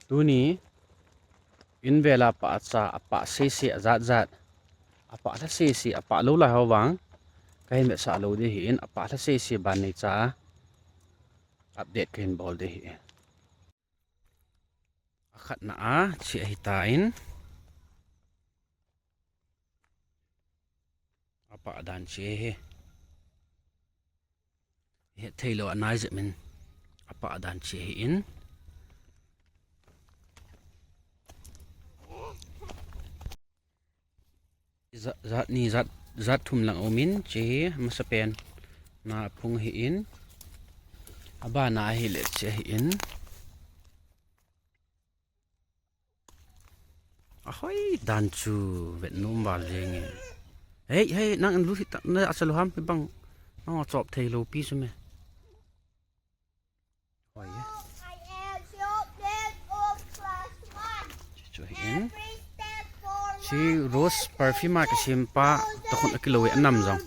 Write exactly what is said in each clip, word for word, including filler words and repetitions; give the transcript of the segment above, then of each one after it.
Tuni in vela pahcha, apah sese, ajat jat, apah lha sese, apah lou lai ho vang kahin vetsah lou ding ahin, apah lha sese ban neicha update kahin bol ding ahi. Akhatna a, hiche ahitan. Apah dan hiche ahi. Hethei lou anai jep in. Apah dan hiche ahin. Ja-, jat ni, jat, jat thum lang aumin, hiche hi amasapen na phung ahin. Abana ahile hiche ahin. Ahoi dan chu vet nom val jenge. Hei, hei, nang an lu hita, na achalu ham hibang. Nang achop thei lou pi chu me. Hoi e. Chu, chu ahin. Hiche rose perfume a kisem pa, takhun akilou e, anam jong.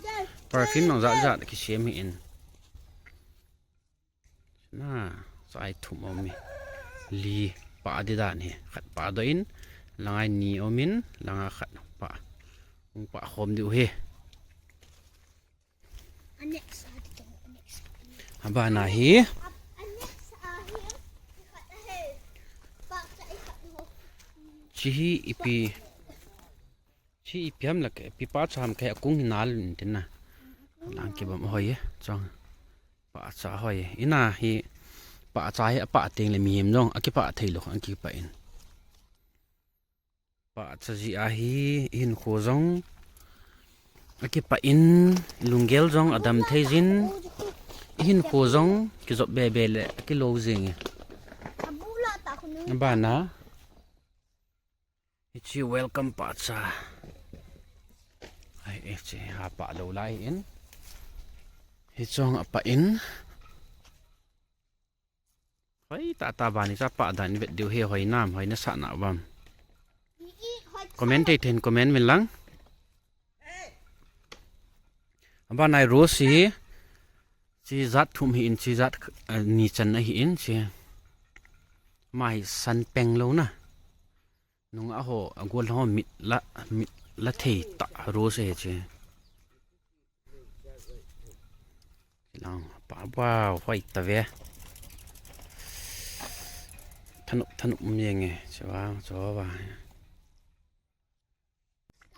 Perfume nang jat jat kisem ahin. Na, chai thum aume. Li pah ding dan ahi. Khat pah doh in, langa ni aumin, langa khat pah. Hung pah khom diu ahi. Abana hi. Hiche hi ipi. Hiche ipi ham la ke, ipi pahcha ham ke, akung hi nal in tin na. Lang kibom hoi e, chong. Pahcha hoi e. Ina hi pahcha hi apah teng le mihem jong akipah thei lou, akipah in. Pahcha jeh a hi, ihinkho jong akipah in, ilunggel jong adam thei jin, ihinkho jong kijop bebe le akilou jenge. Abana. Hiche welcome pahcha. Ai, eh, hiche apah lou lai in. Hiche jong apah in. Hoi tah tah, abana hiche apah dan vet diu ahi, hoi nam, hoi nasa na bam. Comment thei thei in comment min lang. Abana hi rose hi. Hiche jat thum ahin, hiche jat, eh, ni chan ahin, hiche. Ama hi san peng lou na. Nungah ho, agol ho mit la, mit la thei tah rose ahi hiche. Lang, pah, wow, hoi tave. Thanop, thanop um jenge, chuva, chuva.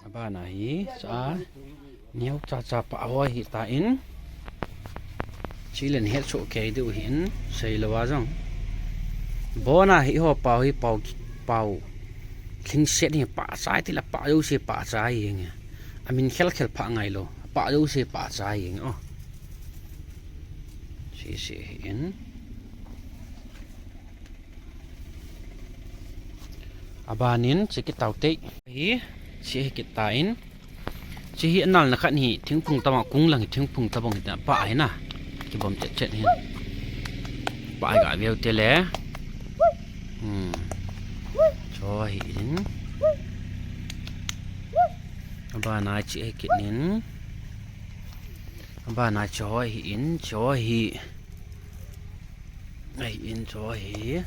Abana hi, cha, neo cha cha pah hoi ahitan. Chule nahet soh kei diu ahin, seilou a jong. Abona hi ho pao hi pao, pao. Lhingset hi pahcha ti la pah jouse pahcha ahi nge. Amin khel khel pha ngailou. Pah jouse pahcha ahi nge o. Sese ahin. Abanin, hiche kitao tei. Hi, hiche hi kit tan. Hiche hi anal na khat hi, thingphung tabang kung lang hi, thingphung tabang hi ta pah ahi na. Kibom chet chet hi. Pah ahi ga veu te le. Hmm. Cho ahin. Abana hiche hi kit in. Abana cho ahin, cho ahi. Ahin cho ahi.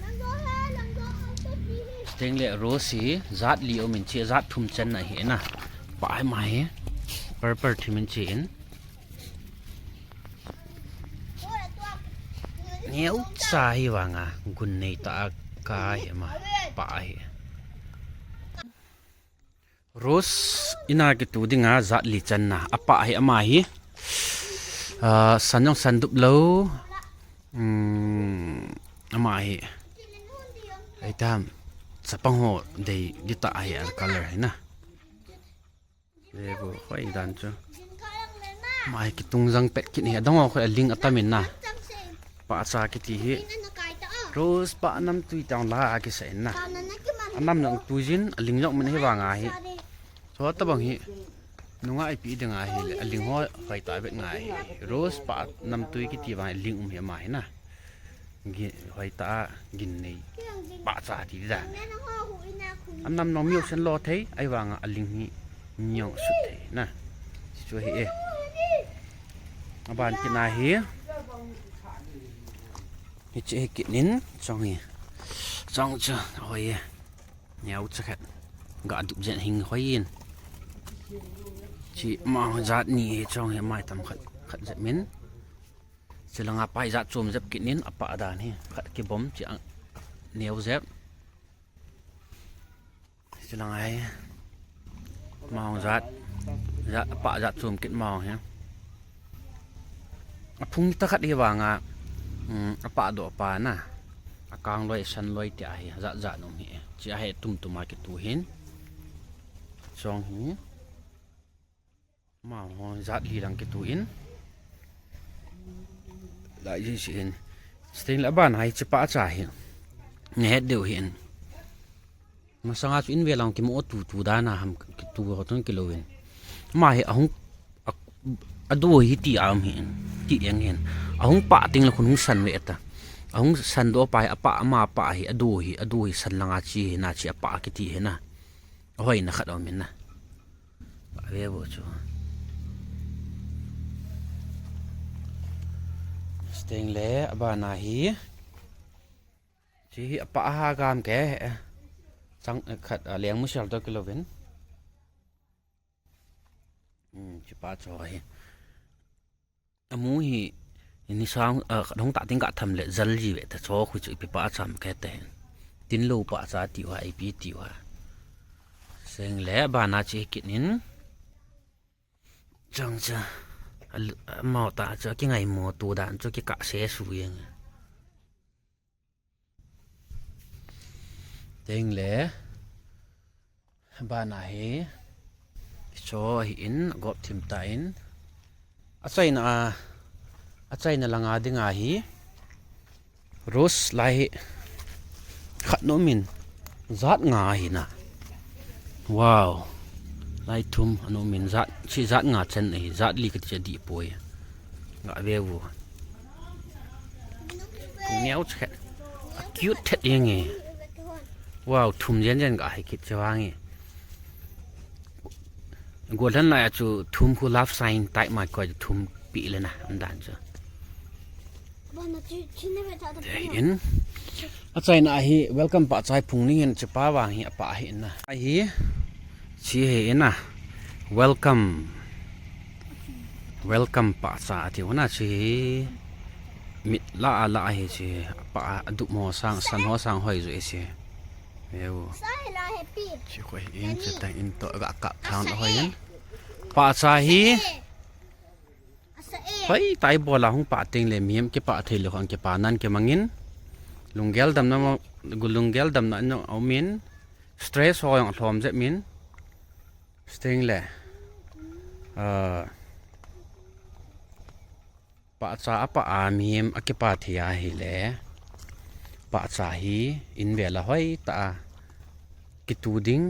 Sting le rose hi, jat li aumin hiche, jat thum chan ahi na. Pah ahi ma hi. Purple thim in hiche in. Neo cha ahi vanga, gun nei tah a ka ahi ma. Pah ahi. Rose ina kitu dinga jat li channa. Apah hi ama hi. Ah, san jong san dup lou. Hmm, ama hi. Ai tam. Chapang ho dei di tah ahi a color hi na. Veu, hoi dan chu. Ama hi kitung jang pet kit hi. Adang ho khu aling atam in na. Pahcha kiti hi. Rose pah namtui tang la akisa in na. Anam jong tui jin, aling jong um in ahi vanga hi. Chutabang hi. Nungah ipi dinga ahile, aling ho hoitah vet ngai hi. Rose pah namtui kiti vang aling um hi ama hi na. Gi-, hoitah a gin nei. Pahcha ti dan. Anam jong mi jong sen lo thei, ahi vanga aling hi mi jong sut thei na. Chu hi e. Aban kit na hi. Hiche hi kit in, chong hi. Chong chu hoi e. Neo chu khat. Ga dup jen hing hoi in. Chi ma jat ni hi chong hi mai tam khat khat jep min. Chilanga pai jat chom jep kit nin apa dan hi khat kibom chi ang neo jep. Chilanga hi ma jat jat apa jat chom kit ma hi. Aphung ta khat hi vanga um, apa do pa na. Akang loi san loi ti ahi jat jat nung hi. Chi ahi tum tum a kitu hin. Chong hi. Ma ho jat li lang kitu in. Lai ji si in. Sting la ban hai chi pa cha hi. Ne het deu hi in. Masanga chu in ve lang ki mo tu tu da na ham kitu ho tun kilo in. Ma hi ahung adu hi ti am hi in. Ti eng hin. Ahung pa ting la khun hung san ve ta. Ahung san do pa hi apa ama pa hi adu hi adu hi san langa chi hi na chi apa kiti hi na. Hoi na khat om in na. Ba ve bo chu. Sting le abana hi. Chi hi apa ha gam ke. Chang khat a leng mu sel to kilo vin. Hmm, chi pa cho hi. Amu hi ni sang a dong ta ting ka tham le jal ji ve ta cho khu chu ipi pa cham ke te. Tin lo pa cha ti wa ipi ti wa. Seng le ba na chi kit nin. Chang cha. Mau ta cha ki ngai mo tu dan cho ki ka se su yeng. Teng le. Bana hi cho hi in gop thim ta in a chaina a a chaina langa dinga hi rose lai hi khat no min jat nga hi na. Wow. Lai thum anu min jat chi jat nga chen hi jat li ka ti di poi. Nga ve vu. Neo chet. A cute thet yang e. Wow, thum jen jen ka hi kit che wang e. Golden lai chu thum khu love sign type ma ko thum pi le na an dan chu. In a chaina hi welcome pa chai phung ning in che pa wang hi apa hi na. Hi chi hi na. Welcome. Welcome pa cha ti na chi. Mit la la hi chi pa du mo sang san ho sang hoi ju chi. Veu. Chi ko in che ta in to ga ka thang hoi in. Pa cha hi. Hoi tai bola hung pa ting le mihem ki pa thei le hung ki pa nan ki mangin. Lunggel damna gu lunggel damna no aumin. Stress ho yang lhom je min. Sting le. Ah. Pahcha a pah a mihem a kipa thei a hile, pahcha hi in vel a hoi tah a kitu ding,